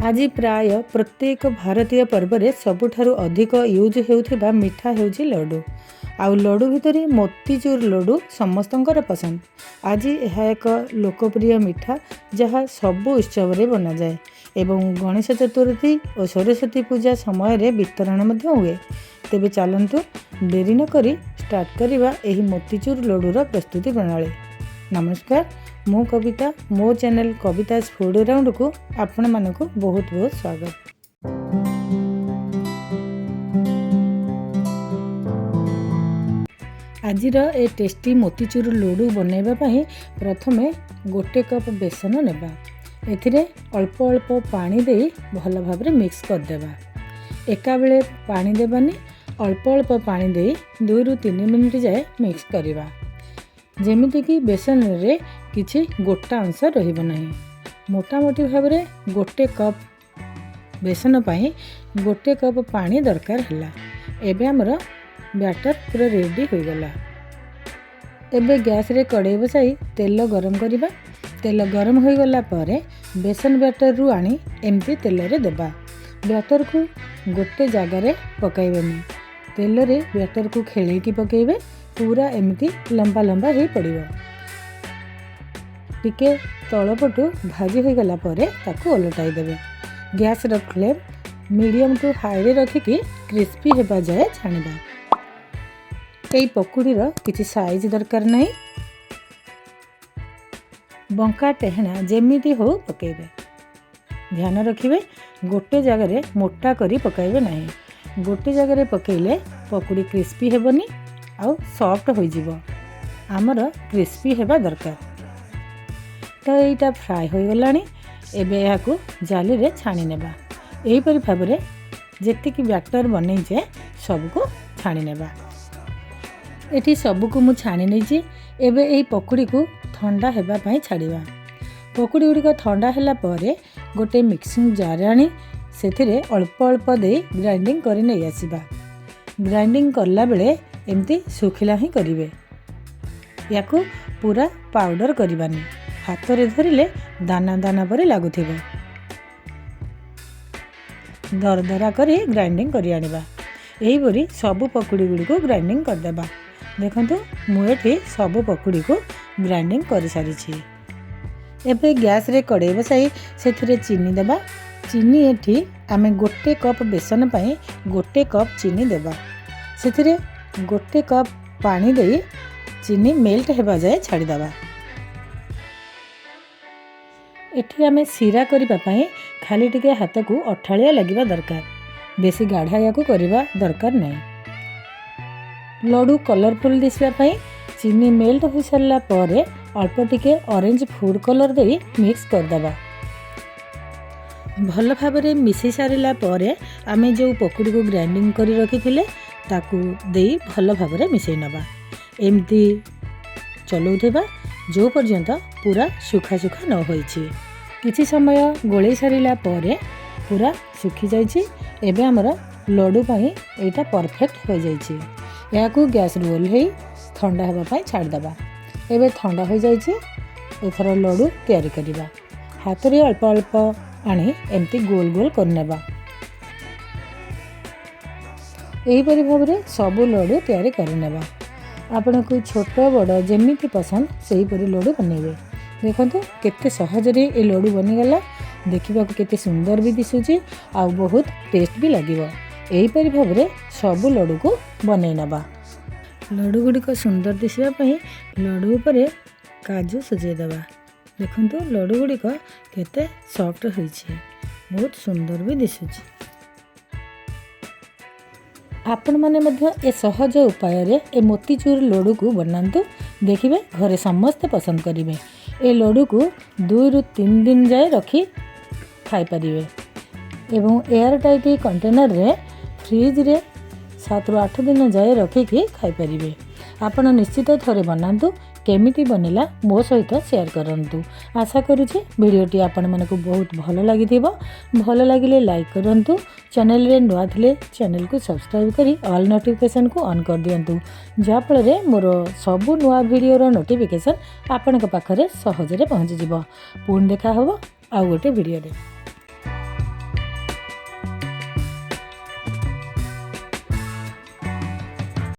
ଆଜି ପ୍ରାୟ ପ୍ରତ୍ୟେକ ଭାରତୀୟ ପର୍ବରେ ସବୁଠାରୁ ଅଧିକ ୟୁଜ୍ ହେଉଥିବା ମିଠା ହେଉଛି ଲଡ଼ୁ। ଆଉ ଲଡ଼ୁ ଭିତରେ ମୋତିଚୁର ଲଡ଼ୁ ସମସ୍ତଙ୍କର ପସନ୍ଦ। ଆଜି ଏହା ଏକ ଲୋକପ୍ରିୟ ମିଠା, ଯାହା ସବୁ ଉତ୍ସବରେ ବନାଯାଏ ଏବଂ ଗଣେଶ ଚତୁର୍ଥୀ ଓ ସରସ୍ୱତୀ ପୂଜା ସମୟରେ ବିତରଣ ମଧ୍ୟ ହୁଏ। ତେବେ ଚାଲନ୍ତୁ, ଡେରି ନକରି ଷ୍ଟାର୍ଟ କରିବା ଏହି ମୋତିଚୁର ଲଡ଼ୁର ପ୍ରସ୍ତୁତି ପ୍ରଣାଳୀ। ନମସ୍କାର, ମୁଁ କବିତା। ମୋ ଚ୍ୟାନେଲ୍ କବିତାସ୍ ଫୁଡ଼୍ ରାଉଣ୍ଡକୁ ଆପଣମାନଙ୍କୁ ବହୁତ ବହୁତ ସ୍ୱାଗତ। ଆଜିର ଏ ଟେଷ୍ଟି ମୋତିଚୁର ଲଡ଼ୁ ବନାଇବା ପାଇଁ ପ୍ରଥମେ 1 କପ୍ ବେସନ ନେବା। ଏଥିରେ ଅଳ୍ପ ଅଳ୍ପ ପାଣି ଦେଇ ଭଲ ଭାବରେ ମିକ୍ସ କରିଦେବା। ଏକାବେଳେ ପାଣି ଦେବାନି, ଅଳ୍ପ ଅଳ୍ପ ପାଣି ଦେଇ 2ରୁ 3 ମିନିଟ୍ ଯାଏ ମିକ୍ସ କରିବା, ଯେମିତିକି ବେସନରେ କିଛି ଗୋଟା ଅଂଶ ରହିବ ନାହିଁ। ମୋଟାମୋଟି ଭାବରେ 1 କପ୍ ବେସନ ପାଇଁ 1 କପ୍ ପାଣି ଦରକାର ହେଲା। ଏବେ ଆମର ବ୍ୟାଟର୍ ପୁରା ରେଡ଼ି ହୋଇଗଲା। ଏବେ ଗ୍ୟାସ୍ରେ କଡ଼େଇ ବସାଇ ତେଲ ଗରମ କରିବା। ତେଲ ଗରମ ହୋଇଗଲା ପରେ ବେସନ ବ୍ୟାଟରରୁ ଆଣି ଏମିତି ତେଲରେ ଦେବା। ବ୍ୟାଟରକୁ ଗୋଟେ ଜାଗାରେ ପକାଇବେନି, ତେଲରେ ବ୍ୟାଟରକୁ ଖେଳେଇକି ପକାଇବେ। ପୁରା ଏମିତି ଲମ୍ବା ଲମ୍ବା ହେଇ ପଡ଼ିବ। ଟିକେ ତଳ ପଟୁ ଭାଜି ହୋଇଗଲା ପରେ ତାକୁ ଓଲଟାଇ ଦେବେ। ଗ୍ୟାସ୍ର ଫ୍ଲେମ୍ ମିଡ଼ିୟମ୍ ଟୁ ହାଇରେ ରଖିକି କ୍ରିସ୍ପି ହେବା ଯାଏ ଛାଣିବା। ଏଇ ପକୁଡ଼ିର କିଛି ସାଇଜ୍ ଦରକାର ନାହିଁ। ବଙ୍କା ଟେହେଣା ଯେମିତି ହଉ ପକାଇବେ। ଧ୍ୟାନ ରଖିବେ, ଗୋଟେ ଜାଗାରେ ମୋଟା କରି ପକାଇବେ ନାହିଁ। ଗୋଟେ ଜାଗାରେ ପକାଇଲେ ପକୁଡ଼ି କ୍ରିସ୍ପି ହେବନି ଆଉ ସଫ୍ଟ ହୋଇଯିବ। ଆମର କ୍ରିସ୍ପି ହେବା ଦରକାର। ତ ଏଇଟା ଫ୍ରାଏ ହୋଇଗଲାଣି। ଏବେ ଏହାକୁ ଜାଲିରେ ଛାଣି ନେବା। ଏହିପରି ଭାବରେ ଯେତିକି ବ୍ୟାଟର ବନେଇଛେ, ସବୁକୁ ଛାଣି ନେବା। ଏଠି ସବୁକୁ ମୁଁ ଛାଣି ନେଇଛି। ଏବେ ଏହି ପକୁଡ଼ିକୁ ଥଣ୍ଡା ହେବା ପାଇଁ ଛାଡ଼ିବା। ପକୁଡ଼ି ଗୁଡ଼ିକ ଥଣ୍ଡା ହେଲା ପରେ ଗୋଟେ ମିକ୍ସିଂ ଜାର୍ ଆଣି ସେଥିରେ ଅଳ୍ପ ଅଳ୍ପ ଦେଇ ଗ୍ରାଇଣ୍ଡିଙ୍ଗ କରି ନେଇ ଆସିବା। ଗ୍ରାଇଣ୍ଡିଙ୍ଗ କଲାବେଳେ ଏମିତି ଶୁଖିଲା ହିଁ କରିବେ। ୟାକୁ ପୁରା ପାଉଡ଼ର କରିବାନି। ହାତରେ ଧରିଲେ ଦାନା ଦାନା ପରି ଲାଗୁଥିବ। ଦରଦରା କରି ଗ୍ରାଇଣ୍ଡିଙ୍ଗ କରି ଆଣିବା। ଏହିପରି ସବୁ ପକୁଡ଼ି ଗୁଡ଼ିକୁ ଗ୍ରାଇଣ୍ଡିଙ୍ଗ କରିଦେବା। ଦେଖନ୍ତୁ, ମୁଁ ଏଠି ସବୁ ପକୁଡ଼ିକୁ ଗ୍ରାଇଣ୍ଡିଙ୍ଗ କରିସାରିଛି। ଏବେ ଗ୍ୟାସ୍ରେ କଡ଼େଇ ବସାଇ ସେଥିରେ ଚିନି ଦେବା। ଚିନି ଏଠି ଆମେ 1 କପ୍ ବେସନ ପାଇଁ 1 କପ୍ ଚିନି ଦେବା। ସେଥିରେ 1 କପ୍ ପାଣି ଦେଇ ଚିନି ମେଲ୍ଟ ହେବା ଯାଏ ଛାଡ଼ିଦେବା। ଏଠି ଆମେ ଶିରା କରିବା ପାଇଁ ଖାଲି ଟିକେ ହାତକୁ ଅଠାଳିଆ ଲାଗିବା ଦରକାର। ବେଶୀ ଗାଢ଼ା ୟାକୁ କରିବା ଦରକାର ନାହିଁ। ଲଡ଼ୁ କଲରଫୁଲ୍ ଦିଶିବା ପାଇଁ ଚିନି ମେଲ୍ଟ ହୋଇସାରିଲା ପରେ ଅଳ୍ପ ଟିକେ ଅରେଞ୍ଜ ଫୁଡ଼୍ କଲର୍ ଦେଇ ମିକ୍ସ କରିଦେବା। ଭଲ ଭାବରେ ମିଶି ସାରିଲା ପରେ ଆମେ ଯେଉଁ ପକୁଡ଼ିକୁ ଗ୍ରାଇଣ୍ଡିଙ୍ଗ କରି ରଖିଥିଲେ, ତାକୁ ଦେଇ ଭଲ ଭାବରେ ମିଶାଇ ନେବା। ଏମିତି ଚଲାଉଥିବା, ଯେଉଁ ପର୍ଯ୍ୟନ୍ତ ପୁରା ଶୁଖା ଶୁଖା ନ ହୋଇଛି। କିଛି ସମୟ ଗୋଳେଇ ସାରିଲା ପରେ ପୁରା ଶୁଖିଯାଇଛି। ଏବେ ଆମର ଲଡ଼ୁ ପାଇଁ ଏଇଟା ପରଫେକ୍ଟ ହୋଇଯାଇଛି। ଏହାକୁ ଗ୍ୟାସ୍ରୁ ଓହ୍ଲେଇ ଥଣ୍ଡା ହେବା ପାଇଁ ଛାଡ଼ିଦେବା। ଏବେ ଥଣ୍ଡା ହୋଇଯାଇଛି। ଏଥର ଲଡ଼ୁ ତିଆରି କରିବା। ହାତରେ ଅଳ୍ପ ଅଳ୍ପ ଆଣି ଏମିତି ଗୋଲ ଗୋଲ କରିନେବା। ଏହିପରି ଭାବରେ ସବୁ ଲଡ଼ୁ ତିଆରି କରିନେବା। ଆପଣଙ୍କୁ ଛୋଟ ବଡ଼ ଯେମିତି ପସନ୍ଦ, ସେହିପରି ଲଡ଼ୁ ବନେଇବେ। ଦେଖନ୍ତୁ, କେତେ ସହଜରେ ଏ ଲଡ଼ୁ ବନିଗଲା। ଦେଖିବାକୁ କେତେ ସୁନ୍ଦର ବି ଦିଶୁଛି ଆଉ ବହୁତ ଟେଷ୍ଟ ବି ଲାଗିବ। ଏହିପରି ଭାବରେ ସବୁ ଲଡ଼ୁକୁ ବନେଇ ନେବା। ଲଡ଼ୁ ଗୁଡ଼ିକ ସୁନ୍ଦର ଦିଶିବା ପାଇଁ ଲଡ଼ୁ ଉପରେ କାଜୁ ସଜେଇ ଦେବା। ଦେଖନ୍ତୁ, ଲଡ଼ୁ ଗୁଡ଼ିକ କେତେ ସଫ୍ଟ ହୋଇଛି, ବହୁତ ସୁନ୍ଦର ବି ଦିଶୁଛି। ଆପଣମାନେ ମଧ୍ୟ ଏ ସହଜ ଉପାୟରେ ଏ ମୋତିଚୁର ଲଡ଼ୁକୁ ବନାନ୍ତୁ। ଦେଖିବେ, ଘରେ ସମସ୍ତେ ପସନ୍ଦ କରିବେ। ଏ ଲଡ଼ୁକୁ 2ରୁ 3 ଦିନ ଯାଏ ରଖି ଖାଇପାରିବେ ଏବଂ ଏୟାର ଟାଇଟ୍ କଣ୍ଟେନରରେ ଫ୍ରିଜରେ 7ରୁ 8 ଦିନ ଯାଏ ରଖିକି ଖାଇପାରିବେ। ଆପଣ ନିଶ୍ଚିତ ଥରେ ବନାନ୍ତୁ। କେମିତି ବନିଲା, ମୋ ସହିତ ସେୟାର କରନ୍ତୁ। ଆଶା କରୁଛି ଭିଡ଼ିଓଟି ଆପଣମାନଙ୍କୁ ବହୁତ ଭଲ ଲାଗିଥିବ। ଭଲ ଲାଗିଲେ ଲାଇକ୍ କରନ୍ତୁ। ଚ୍ୟାନେଲରେ ନୂଆ ଥିଲେ ଚ୍ୟାନେଲକୁ ସବସ୍କ୍ରାଇବ୍ କରି ଅଲ୍ ନୋଟିଫିକେସନ୍କୁ ଅନ୍ କରିଦିଅନ୍ତୁ, ଯାହାଫଳରେ ମୋର ସବୁ ନୂଆ ଭିଡ଼ିଓର ନୋଟିଫିକେସନ୍ ଆପଣଙ୍କ ପାଖରେ ସହଜରେ ପହଞ୍ଚିଯିବ। ପୁଣି ଦେଖା ହେବ ଆଉ ଗୋଟେ ଭିଡ଼ିଓରେ।